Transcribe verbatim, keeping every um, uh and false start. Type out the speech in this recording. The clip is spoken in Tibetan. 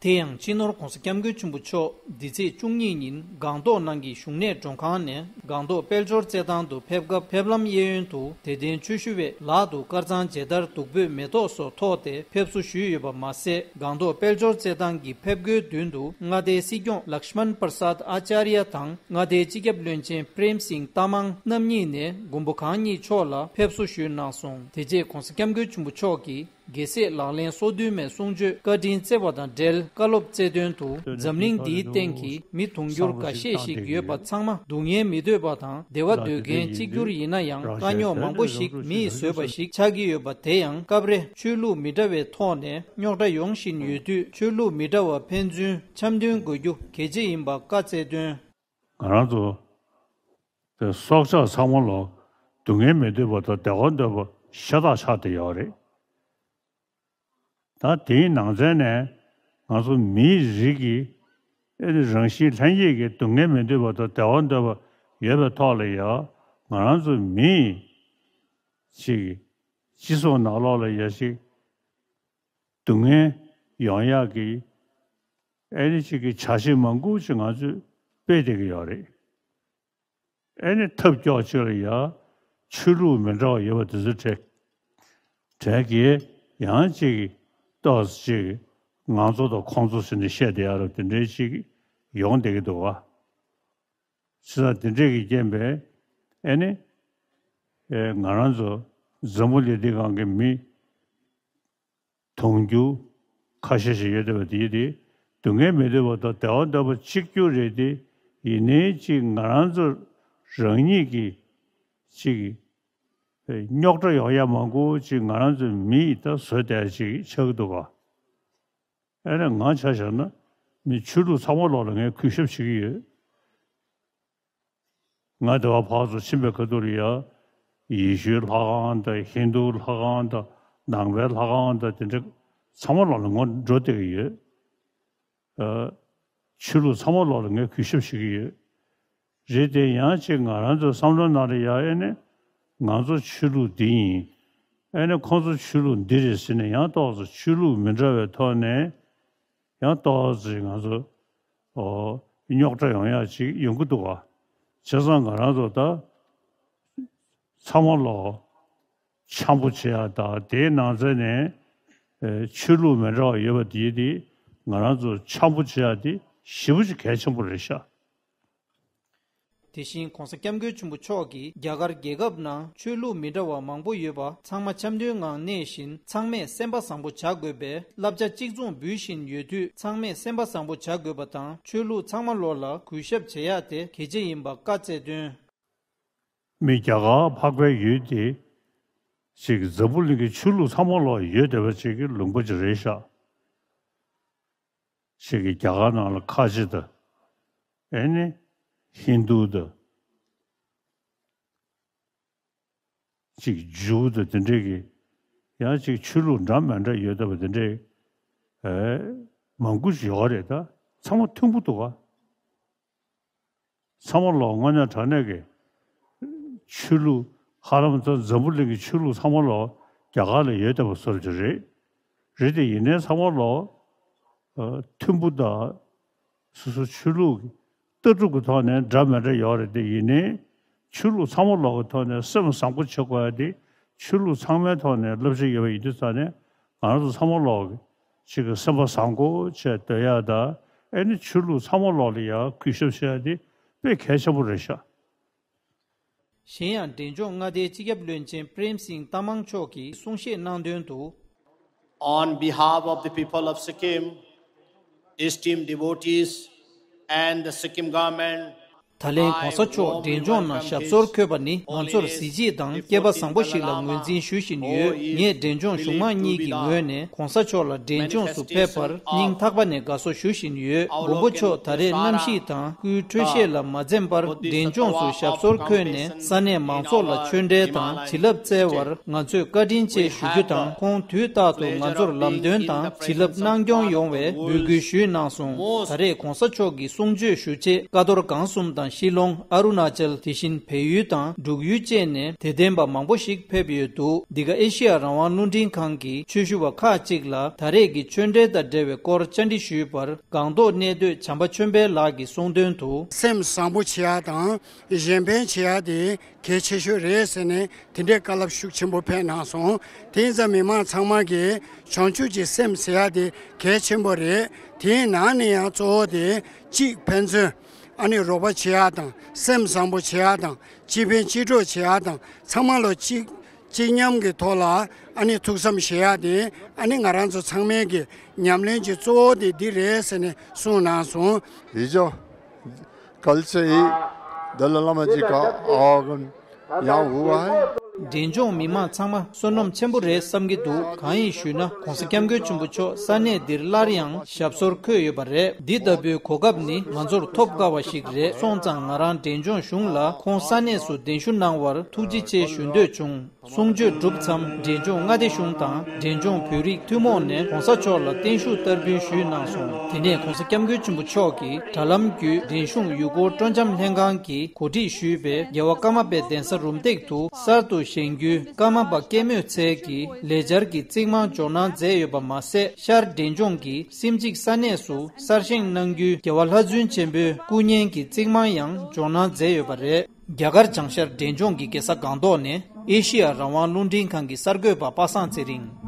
དེ་ཡང་སྤྱི་ནོར་༧གོང་ས་༧སྐྱབས་མགོན་ཆེན་པོ་མཆོག་འདི་ཚེས་བཅུ་གཉིས་ཉིན་སྒང་ཏོག་ནང་གི་བཞུགས་གནས་མགྲོན་ཁང་ནས་སྒང་ཏོག་དཔལ་འབྱོར་རྩེད་ཐང་དུ་ཕེབས་སྐབས་ཕེབས་ལམ་གཡས་གཡོན་དུ་དད་ལྡན་ཆོས་ཞུ་བས་ལག་ཏུ་དཀར་གཙང་མཇལ་དར་བདུག་སྤོས་མེ་ཏོག་སོགས་ཐོགས་ཏེ་ཕེབས་བསུ་ཞུས་ཡོད་པ་མ་ཟད། སྒང་ཏོག་དཔལ་འབྱོར་རྩེད་ཐང་གི་ཕེབས་སྒོའི་མདུན་དུ་མངའ་སྡེའི་སྲིད་སྐྱོང་ལཀྵྨན་པྲ་སཱད་ཨཱ་ཅཱརྱ་དང་མངའ་སྡེའི་སྤྱི་ཁྱབ་བློན་ཆེན་པྲེམ་སིང་ཏ་མང་རྣམ་གཉིས་ནས་མགོན་པོ་གང་ཉིད་མཆོག་ལ་ཕེབས་བསུ་ཞུས་གནང་སོང་། དེ་རྗེས་༧གོང་ས་༧སྐྱབས་མགོན་ཆེན་པོ་མཆོག་གིས། རྒྱལ་སྲས་ལག་ལེན་སོ་བདུན་མའི་གསུང་ཆོས་བཀའ་དྲིན་བསྩལ་བ་དང་འབྲེལ་བཀའ་སློབ་སྩལ་དོན་དུ། འཛམ་གླིང་འདིའི་སྟེང་གི་མི་དུང་ཕྱུར་འགའ་ཤས་ཤིག་ཡོད་པ་ཚང་མ་སྡུག་བསྔལ་མི་འདོད་པ་དང་བདེ་བ་འདོད་མཁན་གཅིག་གྱུར་ཡིན་ན་ཡང་དཀའ་རྙོག་མང་པོ་ཞིག་མི་ཡིས་བཟོས་པ་ཞིག་ཆགས་ཀྱི་ཡོད་པ་དེ་ཡང་སྐབས་རེ་ཆོས་ལུགས་མི་འདྲ་བའི་ཐོག་ནས་རྙོག་དྲ་ཡོང་བཞིན་ཡོད་དུས་ཆོས་ལུགས་མི་འདྲ་བ་ཕན་ཚུན་འཆམ་མཐུན་དགོས་རྒྱུ་གལ་ཆེ་ཡིན་པ་བཀའ་སྩལ་དོན། ང་རང་ཚོ་དེ་སྲོག་ཆགས་ཚང་མ་ལ་སྡུག་བསྔལ་མི་འདོད་པ་དང་བདེ་བ་འདོད་པ་ཤ་སྟག་ཆགས་བསྡད་ཡོད་རེད། ད་དེའི་ནང་ཚན་ནས་ང་ཚོ་མིའི་རིགས་ཀྱི་ཨེ་ནི་རང་བཞིན་ལྷན་སྐྱེས་ཀྱི་སྡུག་བསྔལ་མི་འདོད་པ་དང་བདེ་བ་འདོད་པ་ཡོད་པའི་ཐོག་ལ་ཡང་ང་རང་ཚོ་མིའི་ཅིག་སྤྱི་ཚོགས་ནང་ལོགས་ལ་ཡ་ཞིག་སྡུག་བསྔལ་ཡོང་ཡག་གི་ཨེ་ནི་ཅིག་གི་བྱ་བྱེད་མང་པོ་ཅིག་ང་ཚོས་སྤེལ་བསྡད་ཀྱི་ཡོད་རེད། ཨེ་ནི་ཐབས་སྐྱོ་ཅིག་ལ་ཡ་ཆོས་ལུགས་མི་འདྲ་བ་ཡོད་པ་དེ་ཚོ་གྲས་གྲས་ཀྱིས་ཡང་ཅིག་ཏོག་ཙམ་ཅིག་ང་ཚོ་དང་ཁོང་ཚོ་ཟེར་ནས་བཤད་བསྡད་ཡ་རབས་དེ་འདྲའི་ཅིག་ཡོང་བསྡད་ཀྱི་འདུག་བ། བྱས་ཙང་དེ་འདྲས་ཀྱི་རྐྱེན་པས་ཨེ་ནི་ཨེ་ང་རང་ཚོ་འཛམ་བུ་གླིང་འདི་སྒང་གི་མི་དུང་ཕྱུར་ཁ་ཤས་ཤིག་ཡོད་བསྡད་པ་དེ་དེ་སྡུག་བསྔལ་མི་འདོད་པ་དང་བདེ་བ་འདོད་པ་གཅིག་གྱུར་རེད་དེ། ཡིན་ནའི་ཅིག་ང་རང་ཚོ་རང་ཉིད་ཀྱི་ཅིག་རྙོག་དྲ་ཡོང་ཡ་མང་པོ་ཅིག་ང་རང་ཚོ་མི་ཡིས་ད་བཟོས་བསྡད་ཅིག་ཆགས་ཀྱི་འདུག་ག། ཨེ་ནས་ང་ཆ་བཞག་ན་མི་ཆོས་ལུགས་ཚང་མ་ལོག་ལ་ངས་གུས་ཞབས་བྱེད་ཀྱི་ཡོད། ང་དེ་བ་ཕར་ཚུར་ཕྱིན་པའི་ཁ་ཐུག་ལ་ཡ། ཡེ་ཤུའི་ལྷ་ཁང་དང་ཧིན་རྡུའི་ལྷ་ཁང་དང་ནང་པའི་ལྷ་ཁང་དང་དེ་འདྲ་ཚང་མ་ལོག་ལ་ངོ་འགྲོ་བསྡད་ཀྱི་ཡོད། ཨ། ཆོས་ལུགས་ཚང་མ་ལོག་ལ་ངས་གུས་ཞབས་བྱེད་ཀྱི་ཡོད། རེད་དེ་ཡང་ཅིག་ང་རང་ཚོའི་བསམ་བློ་ནང་ལ་ཡ་ཨེ་ནས་ང་ཚོ་ཆོས་ལུགས་འདི་ཡིན། ཨེ་ནས་ཁོང་ཚོ་ཆོས་ལུགས་འདི་རེད་ཟེར་ནས་ཡང་ཏོག་ཙམ་ཆོས་ལུགས་མི་འདྲ་བའི་ཐོག་ནས་ཡང་ཏོག་ཙམ་ང་ཚོ་ཨོ་རྙོག་དྲ་ཡོང་ཡ་ཅིག་ཡོང་གི་འདུག་བ། བྱས་ཙང་ང་རང་ཚོ་ད་ཚང་མ་ལོག་འཆམ་པོ་བྱེད་ཡ་དང་དེའི་ནང་ཚན་ནས་ཨེ་ཆོས་ལུགས་མི་འདྲ་བ་ཡོད་པ་དེ་དེ་ང་རང་ཚོ་འཆམ་པོ་བྱེད་ཡ་དེ་ཞེ་པོ་ཅིག་གལ་ཆེན་པོ་རེད་ཤག། དེ་བཞིན་༧གོང་ས་༧སྐྱབས་མགོན་ཆེན་པོ་མཆོག་གིས་རྒྱ་གར་རྒྱལ་ཁབ་ནང་ཆོས་ལུགས་མི་འདྲ་བ་མང་པོ་ཡོད་པ་ཚང་མ་འཆམ་མཐུན་ངང་གནས་བཞིན་ཚང་མས་སེམས་པ་བཟང་པོ་བྱ་དགོས་པའི་བསླབ་བྱ་གཅིག་མཚུངས་འབུལ་བཞིན་ཡོད་དུས་ཚང་མས་སེམས་པ་བཟང་པོ་བྱ་དགོས་པ་དང་ཆོས་ལུགས་ཚང་མ་ལོག་ལ་གུས་ཞབས་བྱེད་ཡ་དེ་གལ་ཆེ་ཡིན་པ་བཀའ་སྩལ་དོན། མི་རྒྱ་གར་འཕགས་པའི་ཡུལ་དེ་ཅིག་འཛམ་བུ་གླིང་གི་ཆོས་ལུགས་ཚང་མ་ལོག་ཡོད་བསྡད་པ་ཅིག་གི་ལུང་པ་ཅིག་རེད་ཤག། ཅིག་གི་རྒྱ་གར་ནང་ལ་ཁ་ཆེ་དང་། ཨེ་ནི་ཧིན་རྡུ་དང་། ཅིག་ཇུའུ་དང་དེ་འདྲས་ཀྱི་ཡང་ཅིག་ཆོས་ལུགས་འདྲ་མི་འདྲ་ཡོད་བསྡད་པ་དེ་འདྲས་ཨེ་མང་པོ་ཞིག་ཡོད་རེད། ད་ཚང་མ་མཐུན་པོ་འདུག་ག། ཚང་མ་ལོག་དངོས་གནས་དྲང་གནས་ཀྱི་ཆོས་ལུགས་ཧ་ལམ་ད་འཛམ་བུ་གླིང་གི་ཆོས་ལུགས་ཚང་མ་ལོག་རྒྱ་གར་ལ་ཡོད་བསྡད་པ་བཟོ་འདྲ་ཅིག་རེད། རེད་དེ་ཡིན་ནའི་ཚང་མ་ལོག་ཨ་མཐུན་པོ་དང་སོ་སོ་ཆོས་ལུགས་ཀྱི་ལྟ་གྲུབ་ཀྱི་ཐོག་ནས་འདྲ་མི་འདྲ་ཡོད་རེད་དེ་ཡིན་ནའི་ཆོས་ལུགས་ཚང་མ་ལོག་གི་ཐོག་ནས་སེམས་བཟང་པོ་བྱེད་དགོས་ཡ་དེ་ཆོས་ལུགས་ཚང་མའི་ཐོག་ནས་བསླབ་བྱ་ཡོད་པ་ཡིན་དུས་ཙང་ནས་ང་རང་ཚོ་ཚང་མ་ལོག་གི་ཅིག་གི་སེམས་པ་བཟང་པོ་བྱས་སྡོད་ཡ་དང་ཨེ་ནི་ཆོས་ལུགས་ཚང་མ་ལོག་ལ་ཡ་གུས་ཞབས་བྱེད་ཡ་དེ་དཔེ་གལ་ཆེན་པོ་རེད་ཤག། གཞན་ཡང་འབྲས་ལྗོངས་མངའ་སྡེའི་སྤྱི་ཁྱབ་བློན་ཆེན་པྲེམ་སིང་ཏ་མང་མཆོག་གིས་གསུང་བཤད་གནང་དོན་དུ། On behalf of the people of Sikkim, esteemed devotees and the Sikkim government, ད་ལན་གོང་ས་མཆོག་འབྲས་ལྗོངས་ནང་ཞབས་སོར་འཁོད་པ་ནི་ང་ཚོར་གཟི་བརྗིད་དང་སྐལ་པ་བཟང་པོ་ཞིག་ལ་ངོས་འཛིན་ཞུ་བཞིན་ཡོད། ངས་འབྲས་ལྗོངས་གཞུང་མང་གཉིས་ཀྱི་ངོས་ནས་གོང་ས་མཆོག་ལ་འབྲས་ལྗོངས་སུ་ཕེབས་པར་སྙིང་ཐག་པ་ནས་དགའ་བསུ་ཞུ་བཞིན་ཡོད། མགོན་པོ་མཆོག་ད་རེས་གནམ་གཤིས་དང་སྐུའི་འཕྲོད་བཞེས་ལ་མ་འཛེམས་པར་འབྲས་ལྗོངས་སུ་ཞབས་སོར་འཁོད་ནས་ས་གནས་མང་ཚོགས་ལ་ཆོས་འབྲེལ་དང་བྱིན་རླབས་སྩལ་བར་ང་ཚོས་བཀའ་དྲིན་ཆེ་ཞུ་རྒྱུ་དང་། ཁོང་དུས་རྟག་ཏུ་ང་ཚོར་ལམ་སྟོན་དང་བྱིན་རླབས་གནང་སྐྱོང་ཡོང་བའི་འབོད་སྐུལ་ཞུས་གནང་སོང་། ད་རེས་གོང་ས་མཆོག་གི་གསུང་ཆོས་ཞུ་ཆེད་ཀ་རྡོར་སྒང་གསུམ་དང་ ཤི་ལོང་། ཨ་རུ་ན་ཅལ། དེ་བཞིན་བལ་ཡུལ་དང་འབྲུག་ཡུལ་བཅས་ནས་དད་ལྡན་པ་མང་པོ་ཞིག་ཕེབས་ཡོད་འདུག་འདི་ག་ཨེ་ཤི་ཡ་རང་དབང་རླུང་འཕྲིན་ཁང་གི་ཆོས་ཞུ་བ་ཁག་ཅིག་ལ་ད་རེས་ཀྱི་ཆོས་འབྲེལ་དང་འབྲེལ་བའི་སྐོར་བཅར་འདྲི་ཞུས་པར། སྒང་ཏོག་གནས་སྡོད་བྱམས་པ་ཆོས་འཕེལ་ལགས་ཀྱིས་གསུངས་དོན་དུ། སེམས་བཟང་པོ་བྱེད་ཡག་དང་གཞན་ཕན་བྱེད་ཡག་དེ་གལ་ཆེ་ཤོས་རེད་ཟེར་ནས་དེ་འདྲའི་བཀའ་སློབ་ཤུགས་ཆེན་པོ་ཕེབས་གནང་སོང་། དེ་ཡིན་ཙང་མི་མང་ཚང་མ་གིས་བྱང་ཆུབ་ཀྱི་སེམས་ཟེར་ཡག་དེ་གལ་ཆེན་པོ་རེད། དེའི་ནང་ནས་ཡང་གཙོ་བོ་དེ་གཅིག་ཕན་ཚུན་ཨ་ནི་རོགས་པ་བྱེད་ཡག་དང་སེམས་བཟང་པོ་བྱེད་ཡག་དང་སྤྱི་ཕན་སྤྱི་གྲོགས་བྱེད་ཡག་དང་ཚང་མ་ལོ་གཅིག་གཅིག་མཉམ་གྱི་ཐོག་ལ་ཨ་ནི་ཐུགས་བསམ་བཞེས་ཡག་དེ་ཨ་ནི་ང་རང་ཚོ་ཚང་མས་ཀྱི་ཉམས་ལེན་གྱི་གཙོ་བོ་དེ་འདི་རེད་ཟེར་ནས་གསུངས་གནང་སོང་། 比较 कल से ही दलाई लामा जी का आवागमन यहाँ हुआ है। འབྲས་ལྗོངས་མི་མང་ཚང་མ་བསོད་ནམས་ཆེན་པོ་རེད་བསམ་གྱི་འདུག་གང་ཡིན་ཞུས་ན། ྋགོང་ས་ྋསྐྱབས་མགོན་ཆེན་པོ་མཆོག་ས་གནས་འདིར་སླར་ཡང་ཞབས་སོར་འཁོད་ཡོད་པ་རེད། འདི་ལྟ་བུའི་གོ་སྐབས་ནི་ང་ཚོར་ཐོབ་དཀའ་བ་ཞིག་རེད། སོང་ཙང་ང་རང་འབྲས་ལྗོངས་གཞུང་ལ་ཁོང་ས་གནས་སུ་གདན་ཞུ་གནང་བར་ཐུགས་རྗེ་ཆེ་ཞུ་འདོད་བྱུང་། གསུང་ཆོས་གྲུབ་མཚམས། འབྲས་ལྗོངས་མངའ་སྡེ་གཞུང་དང་འབྲས་ལྗོངས་བོད་རིགས་ཐུན་མོང་ནས་ྋགོང་ས་མཆོག་ལ་བརྟན་བཞུགས་བསྟར་འབུལ་ཞུས་གནང་སོང་། དེ་ནས་ྋགོང་ས་ྋསྐྱབས་མགོན་ཆེན་པོ་མཆོག་གིས་དྲ་ལམ་བརྒྱུད་འབྲས་ལྗོངས་ཡུལ་སྐོར་སྤྲོ་འཆམ་ལྷན་ཁང་གིས་གོ་སྒྲིག་ཞུས་པའི་རྒྱལ་བ་ཀརྨ་པའི་གདན་ས་རུམ་བཏེག་ཏུ་གསར་དུ་བཞེངས་རྒྱུའི་ཀརྨ་པ་སྐྱེད་མོས་ཚལ་གྱི་ལས་འཆར་གྱི་རྩིག་རྨང་འཇོག་གནང་མཛད་ཡོད་པ་མ་ཟད། ཤར་འབྲས་ལྗོངས་ཀྱི་སེམས་ཅིག་ས་གནས་སུ་གསར་བཞེངས་གནང་རྒྱུའི་རྒྱལ་བ་ལྷ་བཙུན་ཆེན་པོའི་སྐུ་བརྙན་གྱི་རྩིག་རྨང་ཡང་འཇོག་གནང་མཛད་ཡོད་པ་རེད། རྒྱ་གར་བྱང་ཤར་འབྲས་ལྗོངས་ཀྱི་རྒྱལ་ས་སྒང་ཏོག་ནས་ཨེ་ཤི་ཡ་རང་དབང་རླུང་འཕྲིན་ཁང་གི་གསར་འགོད་པ་པ་སངས་ཚེ་རིང་།